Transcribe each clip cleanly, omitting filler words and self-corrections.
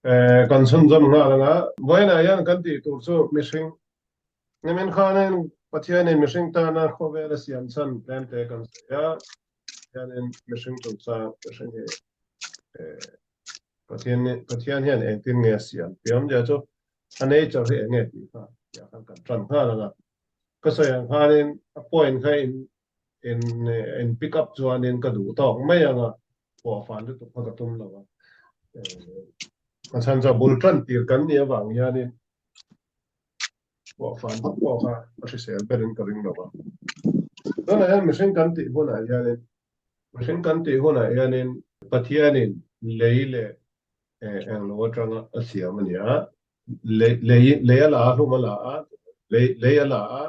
Kan chhunzawm nghal anga vawiinah hian kan tih tur chu mihring nimin khanin Pathianin mihring tana khawvel a siam chhan tlemte kan sawi a, Pathianin mihring chungchang mihring hi Pathian Pathian hian engtin nge a siam tih awmzia chu a nature hi eng nge tih kha tihah khan kan tan nghal anga ka sawi ang khanin a point kha in in in pick up chuanin ka duh tawk mai anga pawh fan lutuk kha ka tum lo a a chhan chu a bul tan tir kan nih avang hianin pawh fan vak pawh kha a hrisel berin ka ring lo a. Tunah hian mihring kan tih hunah hianin mihring kan tih hunah hianin Pathianin lei leh englo atanga a siam a ni a, lei lei lei a la a hlum a la a, lei lei a la a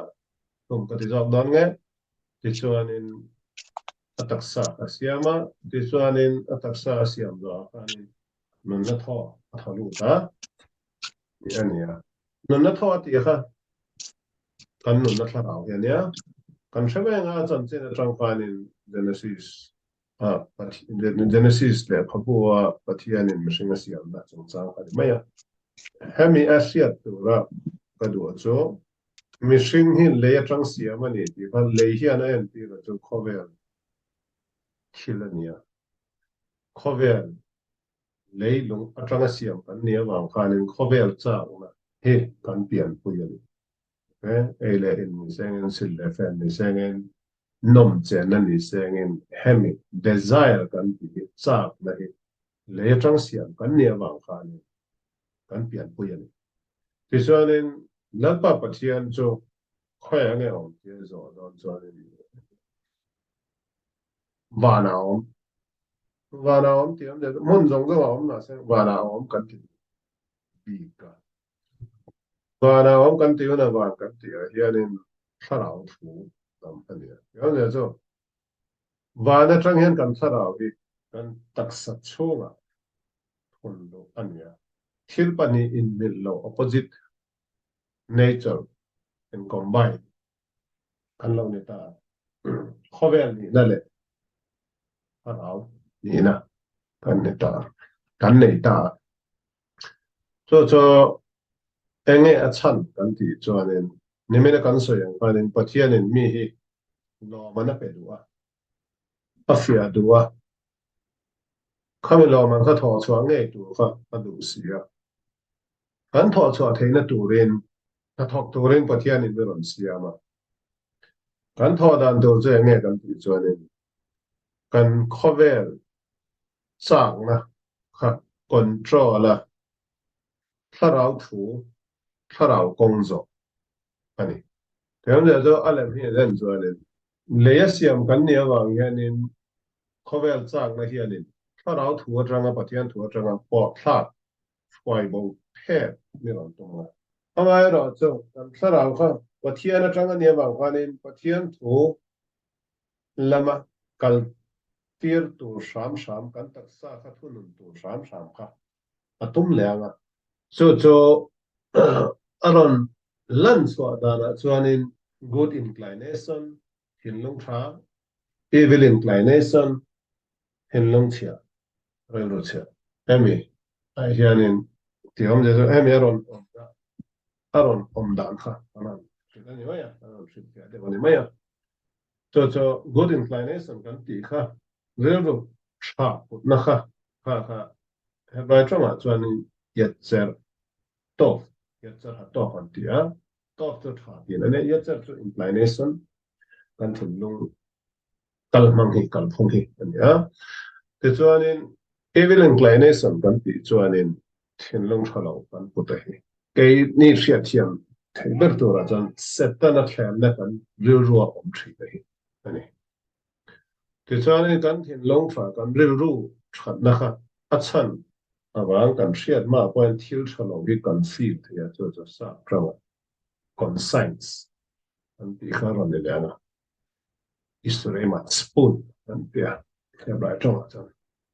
hlum ka ti zawk dawn nge tichuanin a taksa a siam a, tichuanin a taksa a siam zawhah khanin nunna thaw a thaw lut a. tih a ni a. Nunna thaw a tih kha kan nunna thlarau hi a nia. Kan hre veng a chanchin atang khanin Genesis a Genesis lehkhabu a Pathianin mihring a siamna chungchang kha a ni mai a. Hemi a hriat tura ka duh chu mihring hi lei atang siam a ni tih kha lei hian a entir a chu khawvel thil a ni a. Khawvel Leilung atanga siam kan nih avang khanin khawvel chakna hi kan pianpui a ni. Ei leh in ni sengin, sil leh fen ni sengin, nawm chenna ni sengin hemi desire kan tih hi chakna hi lei atang siam kan nih avang khanin kan pianpui a ni. Tichuanin Lalpa Pathian chu khawiah nge awm tia zawh dawn chuanin Vanah a awm. Vanah a awm tih awm leh hmun zawng zawng a awm mahse vanah a awm kan ti bik a. Vanah a awm kan tih hunah van kan tih ah hianin thlarau thu tam a ni a. Tih awm leh chu van atang hian kan thlarau hi kan taksa chhungah thun luh a ni a. Thil pahnih inmilh lo opposite nature in combine kan lo ni ta. Khawvel nihna leh thlarau nihna kan ni ta, kan nei ta. Chu chu enge a chhan kan tih chuanin nimina kan sawi ang khanin Pathianin mi hi lawm an a pe duh a, a fiah duh a, khami lawm an kha thawh chhuah ngei tur kha a duh si a. Kan thawh chhuah theihna turin Hnathawk turin Pathianin mi rawn siam a. Kan thawh dan tur chu enge kan tih chuanin kan khawvel chakna kha control a, thlarau thu, thlarau kawng zawh a ni. Tiang chu a lem hi an en chuanin lei a siam kan nih avang hianin khawvel chakna hianin thlarau thu atanga Pathian thu atanga pawh thlak hruai bo phek mi rawn tum a. Amaherawhchu, kan thlarau kha Pathian atang a nih avang khanin Pathian thu lama kal tir tur hram hram, kan taksa kha thunun tur hram hram kha a tum leh ang a. Chu chu a rawn lan chhuah danah chuanin good inclination, thinlung tha, evil inclination, thinlung chhia, rilru chhia. Hemi ah hianin tih awm zia chu hemi a rawn awm dah a rawn awm dan kha an rawn hrilh a ni mai a, an rawn hrilh fiah deuh a ni mai a. Chu chu good inclination kan tih kha rilru tha putna kha kha kha Hebrai tawngah chuanin yetzer tov, yetzer ha tov an ti a, tov chu tha tih a ni a, yetzer chu inclination kan thinlung kal hmang hi kalphung hi a ni a. Tichuanin evil inclination kan tih chuanin thinlung tha lo kan put a hi. Keini hriatthiam theih ber turah chuan Setana thlemna kan rilrua awm thin a hi a ni. Tichuanin kan thinlung tha kan rilru thatna kha a chhan avang kan hriat hmaah pawhin thil tha lo hi kan feel thei a, chu chu sap tanga conscience an tih kha a rawn ni leh ang a. Israel spoon an ti a, Hebrai tawngah chuan.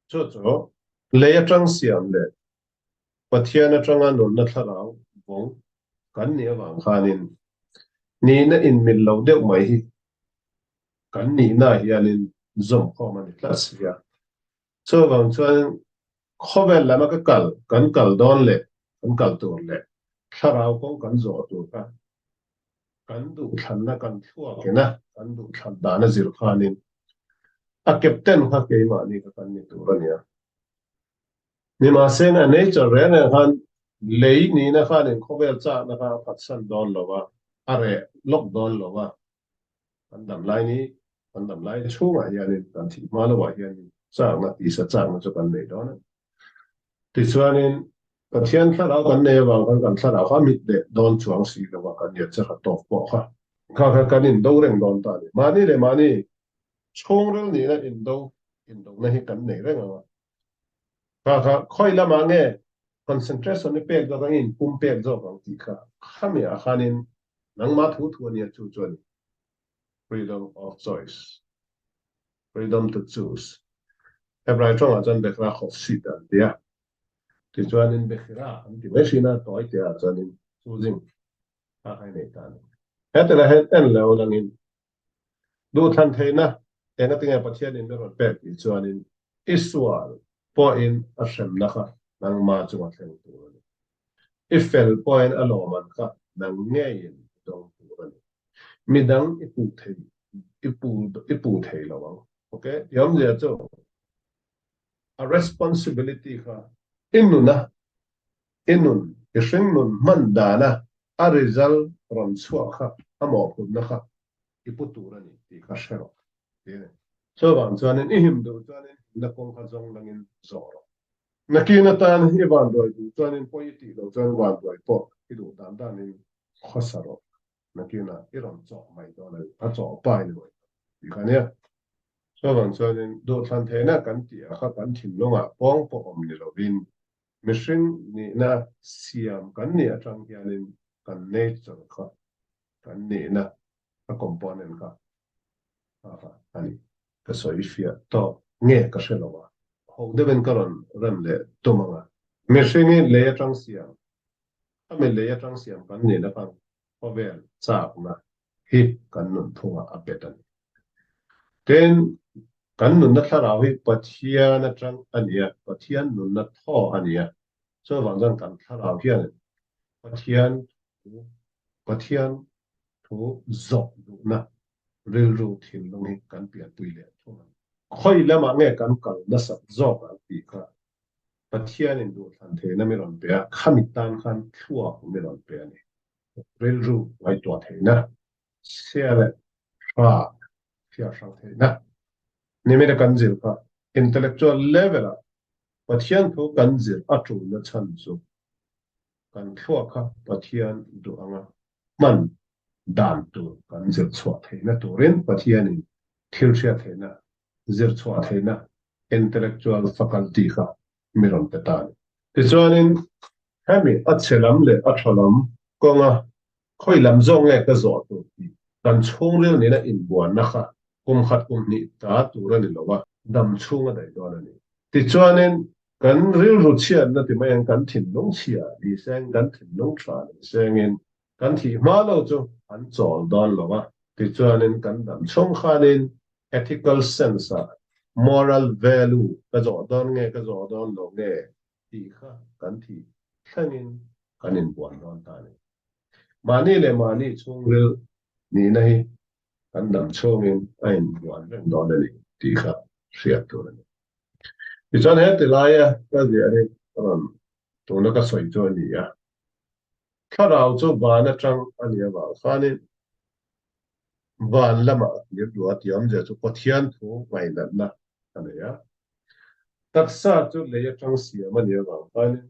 Chu chu lei atang siam leh Pathian atanga nunna thlarau vawng kan nih avang khanin nihna inmil lo deuh mai hi kan nihna hianin zawmkhawm a ni tlat si a. Chuvang chuan. Khawvel lama ka kal, kan kal dawn leh kan kal tur leh thlarau kawng kan zawh tur kha kan duhthlanna kan thluakin a kan duhthlan dan a zir khanin a captain kha keimahni kha kan ni tur a nia. Nimahseng a nature reng reng khan lei nihna khanin khawvel chakna kha a phatsan dawn lo a, a reh lawk dawn lo a. Kan dam lai ni, kan dam lai chhungah hianin kan thih hma lohah hianin chakna, tisa chakna chu kan nei dawn a. Tichuanin Pathian thlarau kan nei avang khan kan thlarau kha a mit leh dawn chuang si lo a, kan iat chakha tawk pawh kha kha kha kan indo reng dawn ta a ni. Mahni leh mahni chhungril nihna indo indona hi kan nei reng ang a. Kha kha khawi lamah nge concentration i pek zawk ang i inpum pek zawk ang tih kha khami ah khanin nangmah thu thu a nia chu chu a ni. Freedom of choice, freedom to choose. Hebrai tawngah chuan Bekhra Khofshit an ti a, tichuanin Bekhira an ti mai thin a, tawi tih ah chuanin choosing kha kha i nei ta a ni. Hetilai hian en lo langin Duhthlan theihna engatinge Pathianin min rawn pek tih chuanin i sual pawhin a hremna kha nangma chunga thleng tur a ni. I fel pawhin a lawmman kha nang ngeiin i dawng tur a ni. Midang i puh thei i pu i puh thei lo ang. Ok, ti awmzia chu a responsibility kha i nuna I nun, i hringnun hman dana a result rawn chhuah kha a mawhphurhna kha i pu tur a ni tih kha hre rawh ti a ni. Chuvang chuanin i him duh chuanin himna kawng kha zawng langin zawh rawh. Nakin atan i vanduai duh chuanin pawi i tih loh chuan vanduai pawh i duh dan danin khawsa rawh. Nakinah i rawn chawh mai dawn a ni, a chawh pa i ni mai dawn tih kha nia. Chuvang chuanin duhthlan theihna kan tih ah kha kan thinlungah pawng pawh awm ni lovin Mihring nihna siam kan nih atang hianin kan nature kha, kan nihna a component kha a ni. Ka sawi fiah tawk nge ka hre lo a. Ho deuhin ka rawn rem leh tum ang a. Mihring hi lei atang siam, khami lei atang siam kan nihna khan khawvel chakna hi kan nun thungah a bet a ni. Tin, kan nunna thlarau hi Pathian atang a ni a, Pathian nunna thaw a ni a, chuvang chuan kan thlarau hian Pathian thu, Pathian thu zawh duhna rilru thinlung hi kan pianpui leh thung a ni. Khawi lamah nge kan kal nasat zawk ang tih kha Pathianin duhthlan theihna mi rawn pe a, khami tan khan thluak mi rawn pe a ni. Rilru ngaihtuah theihna, chhia leh hra hriat hrang theihna nimina kan zir kha intellectual level ah Pathian thu kan zir a tulna chhan chu kan thluak kha Pathian duh anga hman dan tur kan zir chhuah theihna turin Pathianin thil hriat theihna zir chhuah theihna intellectual faculty kha mi rawn pe ta a ni. Tichuanin hemi a chhe lam leh a tha lam kawnga khawi lam zawk nge ka zawh tur tih kan chhungril nena inbuanna kha kum khat kum hnih ta tur a ni lo a, dam chhung a daih dawn a ni. Tichuanin kan rilru chhiatna ti mai ang kan thinlung chhia ni seng kan thinlung tha ni sengin kan thih hma lo chu an chawl dawn lo a, tichuanin kan dam chhung khanin ethical sense ah moral value ka zawh dawn nge ka zawh dawn lo nge tih kha kan thih thlengin kan inbuan dawn ta a ni. Mahni leh mahni chhungril nihna hi kan dam chhungin a inbuan reng dawn a ni tih kha hriat tur a ni. Tichuan heti laia ka ziah hi rawn tuna ka sawi chu a ni a, thlarau chu van atang a nih avang khanin Van lamah a kir duh a tih awmzia chu Pathian thu ngainatna a nei a. Taksa chu lei atang siam a nih avang khanin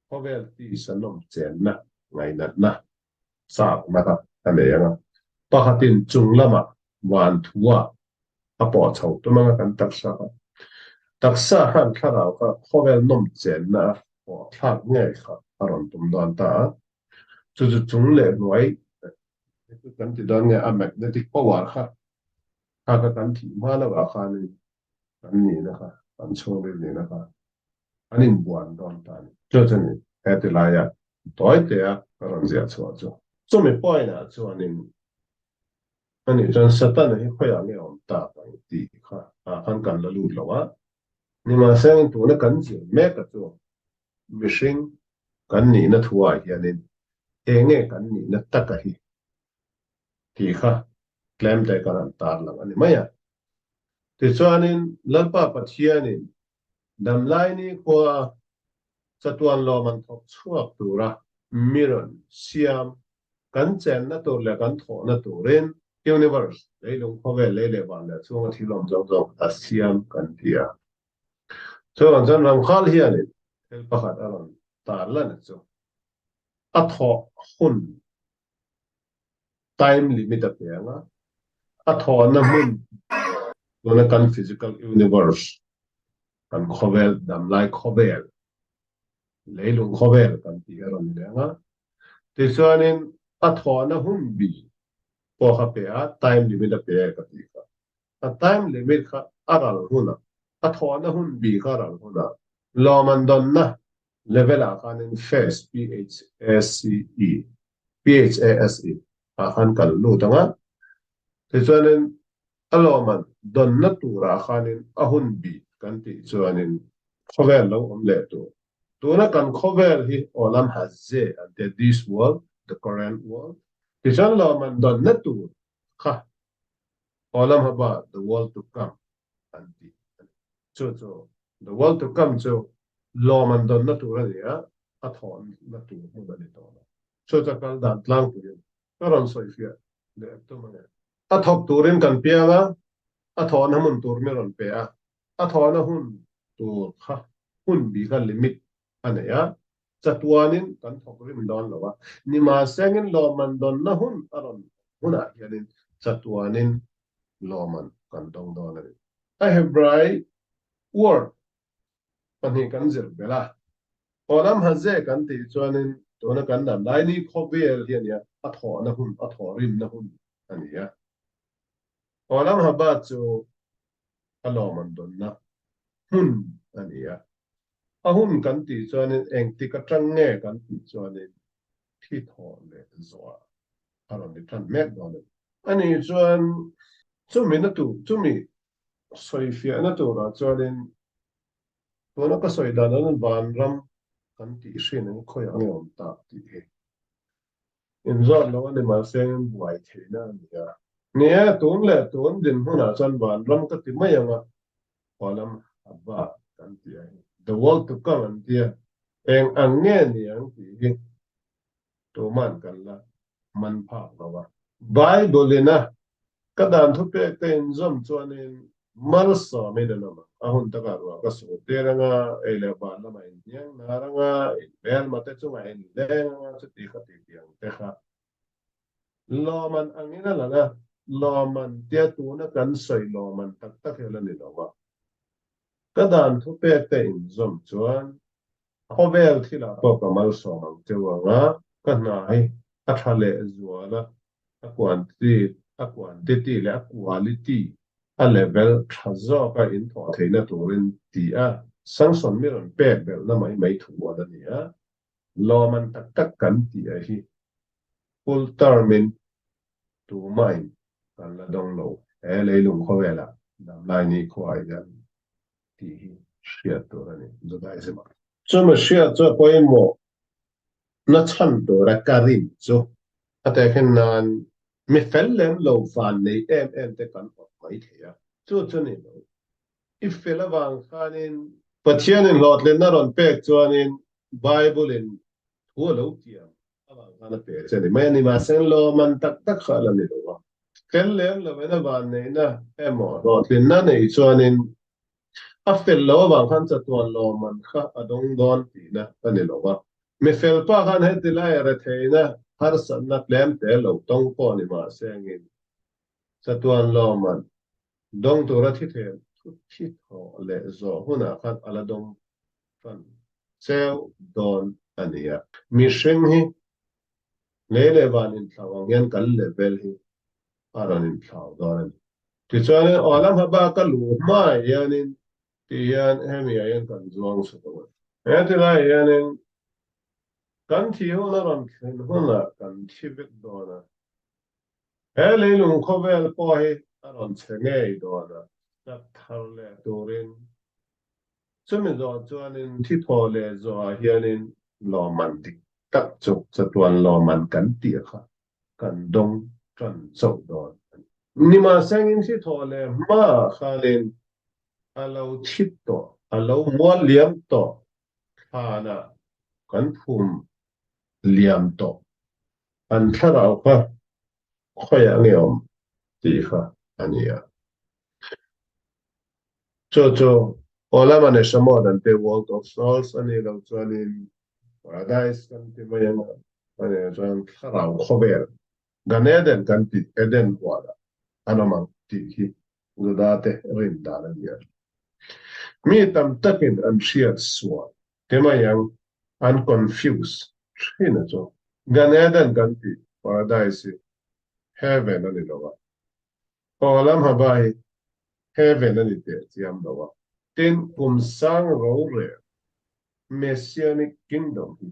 khawvel tisa nawm chenna ngainatna chakna kha a nei ang a. Pakhatin chung lamah van thua a pawh chho tum anga kan taksa kha. Taksa khan thlarau kha khawvel nawm chenna a pawh thlak ngei kha a rawn tum dawn ta a. Chu chu chung leh hnuai kan ti dawn nge a magnetic power kha kha kha kan thih hma lo ah khanin kan nihna kha kan chhungril nihna kha an inbuan dawn ta a ni. Chu chu ni heti laia tawi tea ka rawn ziah chhuah chu. Chumi point ah chuanin ani chuan Satana hi khawiah nge awm tak ang tih kha ah khan kan la lut lo a. Nimahsela tuna kan zir mek a chu mihring kan nihna thuah hianin eng nge kan nihna taka hi tih kha tlem te kan han tar lang a ni mai a. Tichuanin Lalpa Pathianin damlai nikhua chatuan lawm an thawk chhuak tura mi rawn siam kan chenna tur leh kan thawhna turin universe, leilung khawvel, lei leh van leh chhunga thil awm zawng zawng a siam kan ti a. Chuvang chuan Ramkhal hianin thil pakhat a rawn tar lan chu a thawh hun time limit a pe ang a, a thawhna hmun tuna kan physical universe, kan khawvel, damlai khawvel, leilung khawvel kan tih a rawn ni leh ang a. Tichuanin a thawhna hun bi pawh kha pe a, time limit a pe e ka tih kha. A time limit kha a ral hunah, a thawhna hun bi kha a ral hunah lawm an dawnna level ah khanin phase, P-H-A-C-E, P-H-A-S-E, ah khan kan lut ang a, tichuanin a lawman dawnna turah khanin a hun bik kan tih chuanin khawvel lo awm leh tur. Tuna kan khawvel hi Olam Hazeh an tia, this world, the current world, tichuan lawman dawnna tur kha Olam Haba, the world to come, an ti a ni. Chu chu the world to come chu lawm an dawnna tur a ni a, a thawhna tur hmun a ni tawh lo. Chu chu a kal dan tlangpuiin ka rawn sawi fiah leh tum a ni. A thawk turin kan piang a, a thawhna hmun tur mi rawn pe a, a thawhna hun tur kha hun bi kha limit a nei a, chatuanin kan thawk rim dawn lo a, nimahsengin lawmman dawnna hun a rawn hunah hianin chatuanin lawmman kan dawng dawn a ni. A Hebrai word pahnih kan zir belh a, Olam Hazeh kan tih chuanin tuna kan dan lai ni khawvel hi a nia, a thawhna hun, a thawh rimna hun a ni a. Olam Haba chu a lawmman dawnna hmun a ni a. A hun kan tih chuanin engtik atang nge kan tih chuanin thi thawh leh zawhah a rawn ni tan mek dawn a ni. Ani chuan chumi na tur, chumi sawifiahna turah chuanin tuna ka sawi dan an vanram kan tih hrin ang khawiah nge awm tak tih hi inzawt lo a ni mahse buai theihna a ni a. Ni e, tun leh tun dinhmunah chuan vanram ka ti mai ang a, Olam Haba kan tih a hi, the world to come an tia, eng ang nge ni ang tih hi tuman kan la man phak lo a. Bible in a ka dan thupek te inzawm chuanin malsawmin an awm ang, a hun takah ruah ka sur tir anga, ei leh van lamah in hniang hnar anga, in hmelma te chungah in leng anga, chuti kha ti ti ang te kha Lawman angin a lang a, lawman tia tuna kan sawi lawman tak tak hi a la ni lo a. Ka dan thupek te inzawm chuan khawvel thilah pawh ka malsawm ang cheu ang a, ka hna hi a tha leh zual a, a quantity, a quantity leh a quality a level tha zawka inthawh theihna turin ti a sanction mi rawn pek belhna mai mai thu a la ni a. Lawman tak tak kan tih a hi full term in tumahin kan la dawng lo he leilung khawvelah damlai ni khuaah hian tih hi hriat tur a ni Judaism ah. Chumi hriat chu a pawimawh na chhan tura ka rin chu a tehkhin nan mi fel lem lo van nei em em te kan awt mai thei a, chu chu ni lo I fel avang khanin Pathianin hlawhtlinna rawn pek chuanin Bible-in thu a lo tiam avang khan a pe che a ni mai a ni. Mahse, lawmman tak tak kha a la ni lo a. Fel lem lovin a vanneihna emaw hlawhtlinna nei chuanin a fel lo avang khan chatuan lawmman kha a dawng dawn tihna a ni lo a. Mi fel pa khan heti laia retheihna harsatna tlem te lo tawng pawh ni mahse angin chatuan lawmman Dawng tura thi thei thu thi thawh leh zawh hunah khan a la dawng tan cheu dawn a ni a. Mihring hi lei leh van inthlau ang hian kan level hi a rawn inthlau dawn a ni. Tichuanin aw lam haba ka luh hmaah hianin tih hian hemi ah hian kan zuang chhuk ang a. He tilaiah hianin kan thih hun a rawn thlen hunah kan thi vek dawn a. He leilung khawvel pawh hi a rawn chhe ngei dawn a, tak thar leh turin. Chumi zawh chuanin thi thaw leh zawhah hianin lawmman dik tak chu chatuan lawmman kan tih kha kan dawng tan chauh dawn a ni. Nimahsengin thi thaw leh hmaah khanin a lo thi tawh, a lo mual liam tawh thlanah kan phum liam tawh. An thlarau kha khawiah nge awm tih kha a ni a. Chu chu Olam a Neshamot an ti, World of Souls a nih loh chuanin Paradise kan ti mai ang a, a nih loh chuan thlarau khawvel, Gan Eden kan tih Eden huanah an awm ang tih hi Juda te rin dan a ni a. Mi tam takin an hriat sual ti mai ang, an confuse thin a chu. Gan Eden kan tih Paradise hi Heaven a ni lo a, Olam Haba hi Heaven a ni teh chiam lo a. Tin, kum sang rorel, Messianic Kingdom hi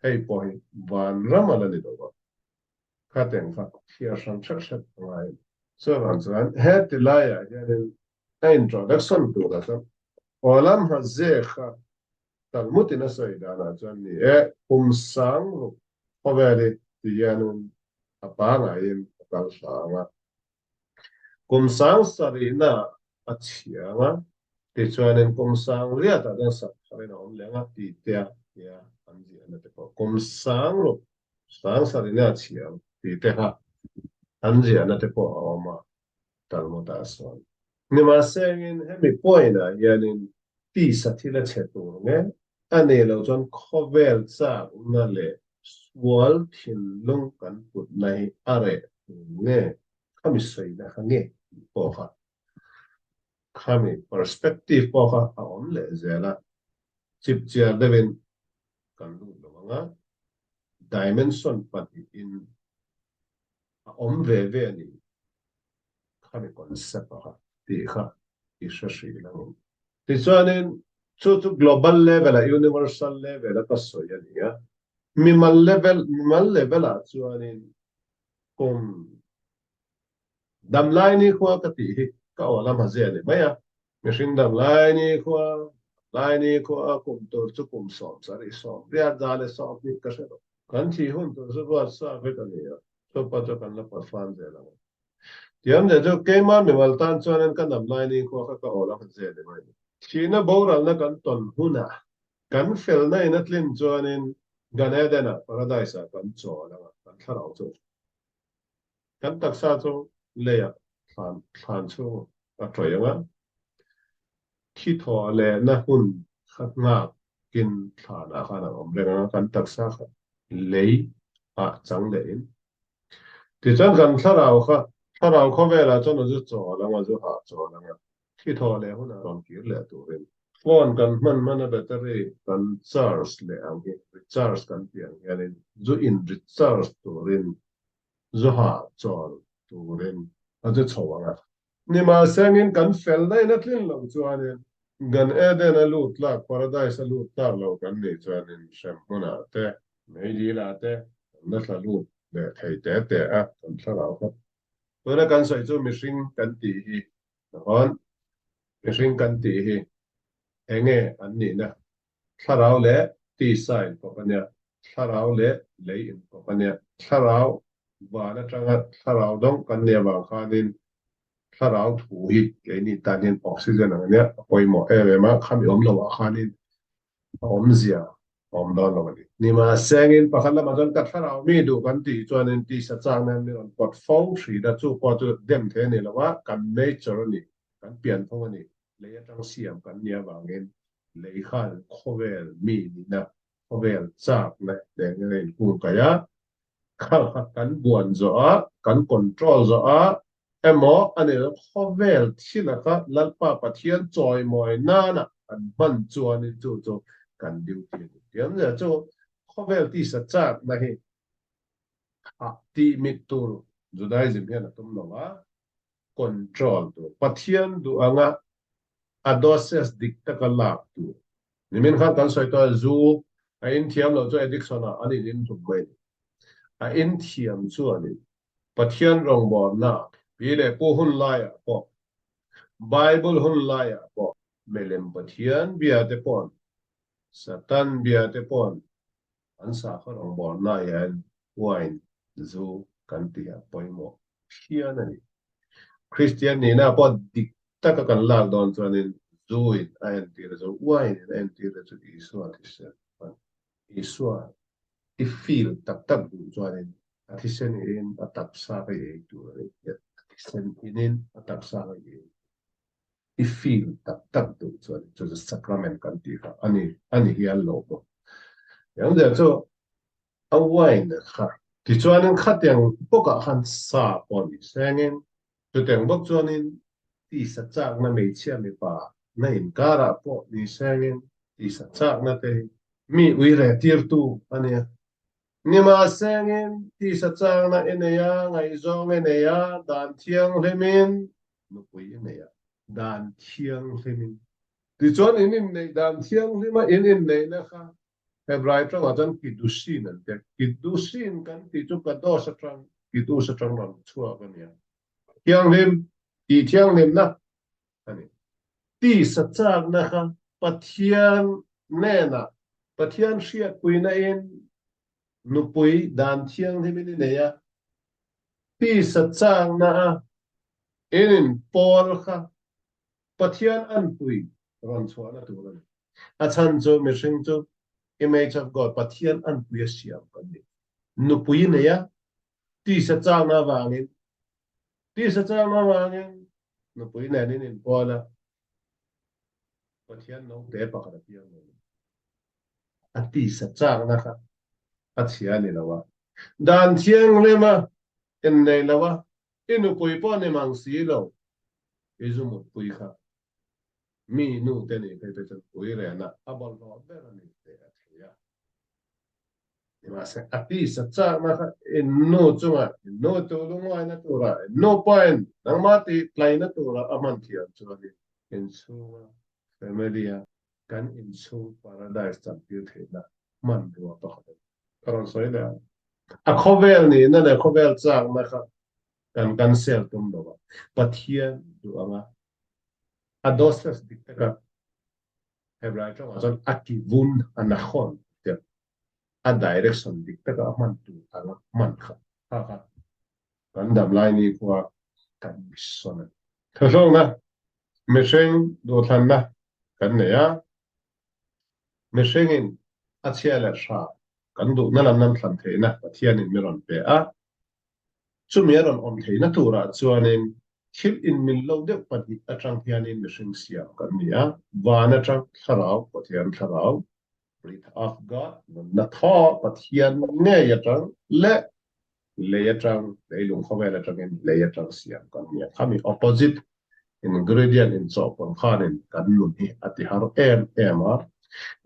hei pawh hi vanram a la ni lo a, khateng kha thliar hrang hret hret a ngai a ni. Chuvang chuan heti laiah hianin a introduction turah chuan Olam Hazeh kha Talmud-in a sawi danah chuan ni e, kum sang ruk khawvel hi ti hianin a pangaiin a kal hrang a. Kum sang sarihna a chhiang a, tichuanin kum sang riatah chuan sak tharin a awm leh ang a ti te a tia an ziahna te pawh kum sang ruk sang sarihna a chhiang tih te kha an ziahna te pawh a awm a Talmud-ah sawn. Nimahsengin hemi point-ah hianin tisa thil a chhe tur nge a nih loh chuan khawvel chakna leh sual thinlung kan putna hi a reh tur nge khami sawina kha nge tih pawh kha khami perspective pawh kha a awm leh zel a, chipchiar deuhin kan lut lo ang a, dimension pahnihin a awm ve ve a ni khami concept a kha tih kha i hre hrih lo ang. Tichuanin chu chu global level ah universal level a ka sawi a ni a, mimal level mimal level ah chuanin kum damlai ni khua ka tih hi ka aw lam a zia ni mai a, mihring damlai ni khua damlai ni khua kum tur chu kum 70 sawmriat za leh 20 ka hre lo. Kan thih hun tur chu ruat sa vek a ni a, chupa chu kan la pawt fan zel ang. Tiam leh chu keimah mimal tan chuanin ka nam lai ni khua kha ka awl a han zel i mai. Thihna boralna kan tawn hunah kan felna in a tlin chuanin Gan Eden-ah, Paradise-ah kan chawl ang a, kan thlarau chu kan taksa chu leiah thlan thlan chhung a tawih ang a, thi thaw lehna hun kha nghakin thlanah khan a awm reng ang a, kan taksa kha lei ah chang lehin Tichuan kan thlarau kha, thlarau khawvelah chuan a zu chawl ang a, zu hah chawl ang a, thi thaw leh hunah rawn kir leh turin. Phone kan hman hman a battery kan charge leh ang hi, recharge kan tih ang hianin zu in recharge turin, zu hah chawl turin a zu chho ang a. Nimahsengin kan fel daih na tlin loh chuanin Gan Eden a lut tlak, Paradise a lut tlak lo kan nih chuanin hrem hmunah te, meidil-ah te kan la thla lut leh thei te te a, kan thlarau kha. Tuna kan sawi chu mihring kan tih hi nahawn, mihring kan tih hi enge an nihna? Thlarau leh tisa inkawp a nia, thlarau leh lei inkawp a nia, thlarau van atanga thlarau dawng kan nih avang khanin thlarau thu hi keini tan hian oxygen ang a nia, a pawimawh em em a, khami awm loh ah khanin a awmzia a awm dawn lo a ni. Nimahsengin pakhat lamah chuan ka thlarau mi duh kan tih chuanin tisa chang nan min rawn pawt fo hrin a, chu pawh chu dem thei a ni lo a, kan nature a ni, kan pianphung a ni, lei atang siam kan nih avangin lei khan khawvel mi nihna, khawvel chakna nen hian a inkung kaih a, kha kha kan buan zawh a, kan control zawh a, emaw a ni lo, khawvel thil aka Lalpa Pathian chawimawi nana kan hman chuanin chu chu kan duty a ni. Tiamzia chu khawvel tisa chakna hi a tih mit tur Judaism hian a tum lo a, control tur, Pathian duh anga a doses dik taka lak tur. Nimin khan kan sawi tawh a, zu a inthiam loh chu addiction ah an in inhlum mai a ni. A inthiam chuanin Pathian rawngbawlna pi leh pu hun laiah pawh, Bible hun laiah pawh. Milem Pathian bia te paw'n, Satan bia te paw'n an sakhaw rawngbawlna hian wine, zu, kan tih a pawimawh phian a ni. Kristian nihna pawh dik taka kan lak dawn chuanin zu in a entir chu, wine in a entir te chu Isua thisen a ni. Isua i feel tak tak duh chuanin a thisen in a taksa ka i ei tur a ni. A thisen inin a taksa ka i ei i feel tak tak duh chuan chu chu sacrament kan tih kha a ni a ni hial lo bawk. Eng der chu a wine kha. Tichuanin khatiang bawkah khan sa pawh ni sengin chutiang bawk chuanin tisa chakna hmeichhia mipa na inkarah pawh ni sengin tisa chakna te hi mi ui reh tirtu a nia. Nimahsengin tisa chakna i nei a, ngaihzawng i nei a, dan thianghlimin nupui i nei a, dan thianghlimin. Tichuan in inneih dan thianghlima in inneihna kha Hebrai tawngah chuan Kiddushin an ti a. Kiddushin kan tih chu Kadosh atang, Kiddush atang rawn chhuak a nia. Thianghlim, tih thianghlimna a ni. Tisa chakna kha Pathian hnenah, Pathian hriatpuina in nupui dan thianghlimin i nei a. Tisa chakna a in inpawl kha Pathian anpui rawn chhuahna tur a ni. A chhan chu mihring chu image of God, Pathian anpui a siam kan ni. Nupui nei a, tisa chakna avangin, tisa chakna avangin nupui nen in inpawl a, Pathian naute pakhat a piang lo. A tisa chakna kha a chhia a ni lo a. Dan thianghlima innei lo a, i nupui pawh ni mang si lo, i zu mutpui kha mi nu te nih phei te chuan pui rehna a bawlhhlawh ber a ni teh a thei a. Nimahse, a tisa chakna kha i nu chunga i nu tu lungaina tura i nu pawhin nangmah tih tlaina tura a hman thiam chuanin inchhunga family-a kan inchhung paradise chantir theihna hmanrua pakhat a ni. Ka rawn sawi leh ang. A khawvel nihna leh khawvel chakna kha kan cancel tum lo a, Pathian duh anga a doses dik taka Hebrai tawngah chuan a kivun, a nakhon tia a direction dik taka a hman tur anga hman kha kha kha kan dam lai ni khua kan mission a ni. Thawhlawkna, mihring duhthlanna kan nei a, mihringin a chhia leh hra kan duhna lam lam thlan theihna Pathianin mi rawn pe a, chumi a rawn awm theihna turah chuanin thil inmil lo deuh pahnih atang hianin mihring siam kan ni a, van atang thlarau, Pathian thlarau, breath of God, nunna thaw Pathian ngei atang leh lei atang, leilung khawvel atangin lei atang siam kan ni a, khami opposite ingredient inchawhpawlh khanin kan nun hi a ti har em em a,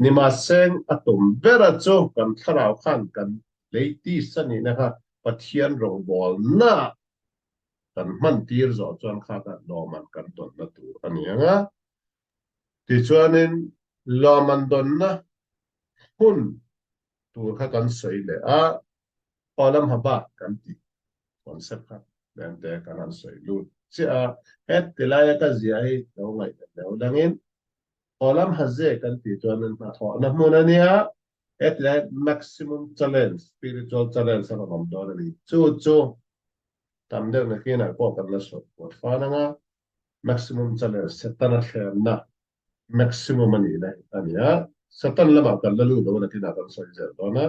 nimahseng a tum bera chu kan thlarau khan kan lei tisa nihna kha Pathian rawngbawlnaah kan hman tir zawh chuan kha kha lawman kan dawnna tur a ni ang a, tichuanin lawman dawnna hun tur kha kan sawi leh a, Olam haba kan tih concept kha tlem te kan han sawi lut chiah a, heti laia ka ziah hi lo ngaihven deuh dangin Olam haze kan tih chuan hnathawhna hmun a nia, heti lai maximum challenge, spiritual challenge a rawn awm dawn a ni. Chu chu tam deuh nakinah pawh kan la sawi kuat fan anga, maximum challenge Setana thlenna maximum a nihna hi a ni a, Satan lamah kan la lut lo a nakinah kan sawi zel dawn a,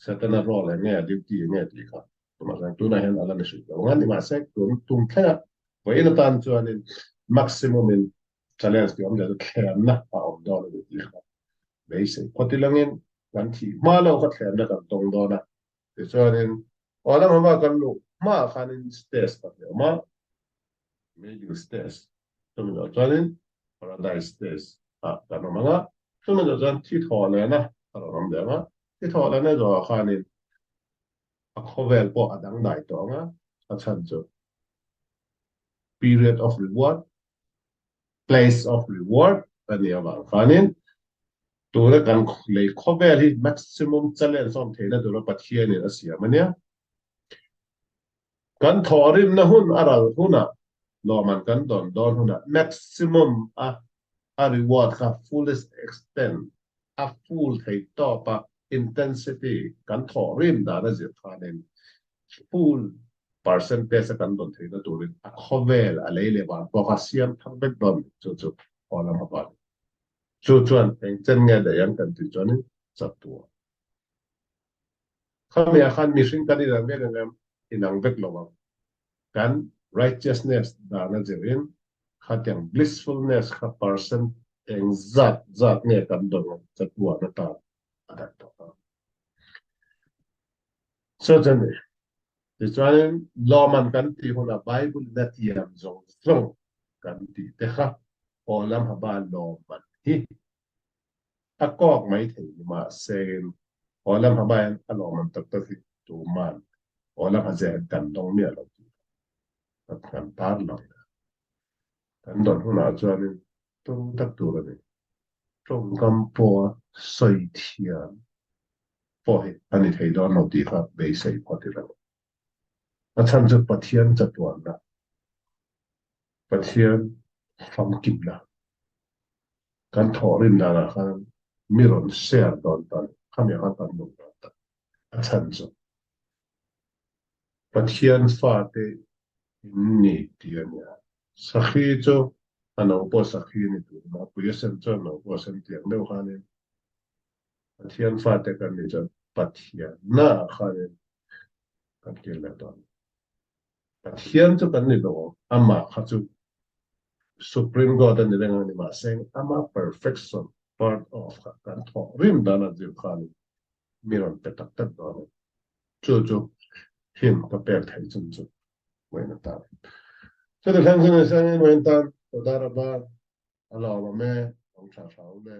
Satana role eng nge a duty eng nge tih kha tumah chuan tunah hian a la ni hrih lo ang a, nimahse tun tum thlenga vawiin atan chuanin maximum in challenge tih awmzia chu thlemna a awm dawn a ni tih kha beisei phawt ilangin kan thih hma lo kha thlemna kan tawng dawn a, tichuanin aw lam hama kan luh hmaah khanin stage pahnih a awm a, Middle States chumi zawh chuanin Paradise States ah kan awm ang a, chumi zawh chuan thi thawh lehna a rawn awm leh ang a, thi thawh lehna zawhah khanin a khawvel pawh a dangdai tawh ang a, a chhan chu period of reward, place of reward a nih avang khanin tuna kan lei khawvel hi maximum challenge awm theihna tura Pathianin a siam a nia. Kan thawhrimna hun a ral hunah, lawmman kan dawn dawn hunah maximum a A reward kha fullest extent, a full thei tawp a intensity kan thawh rim dan a zir khanin full percentage a kan dawn theihna turin a khawvel a lei leh van pawh kha siam thar vek dawn ni. Chu chu aw lam a van. Chu chuan eng chen nge daih ang kan tih chuanin chatuah. Khami ah khan mihring kan inang vek ang em? Inang vek lo ang. Kan righteousness dan a zirin khatiang blissfulness kha percent eng zat zat nge kan dawn ang chatuan atan a dat tawh ang. Chu chu a ni. Tichuanin lawmman kan tih hunah Bible in a tiam zawng zawng kan tih te kha aw lam haba lawmman hi A kawk mai thei ni mahse aw lam ha bain a lawmawm tak tak hi tuman aw lam ha zel kan dawng miah lo tih kha kan tar lang a. Kan dawn hunah chuanin tawng tak tur a ni. Tawngkam pawha sawi thiam pawh hi a ni thei dawn lo tih kha beisei phawt ila. A chhan chu Pathian chatuanna, Pathian famkimna kan thawhrim danah khan mi rawn share dawn ta ni, khami khan kan nung dawn ta. A chhan chu Pathian fate in ni tih a nia. Sakhi chu a no pawh sakhi a ni tur a, pui a sen chuan no pawh a sen tiang deuh khanin Pathian fate kan nih chuan Pathianna ah khanin kan kir leh dawn. Pathian chu kan ni lo ang, amah kha chu Supreme God a ni reng a ni mahse ama perfection part of kha kan thawh rim dan a zir khanin mi rawn pe tak tak dawn a ni. Chu chu him ka pek theih chun chu vawiin atan. Chuti thleng chu ni sengin vawiin tan Todara bar a lawm awm e, awm tha tha u le.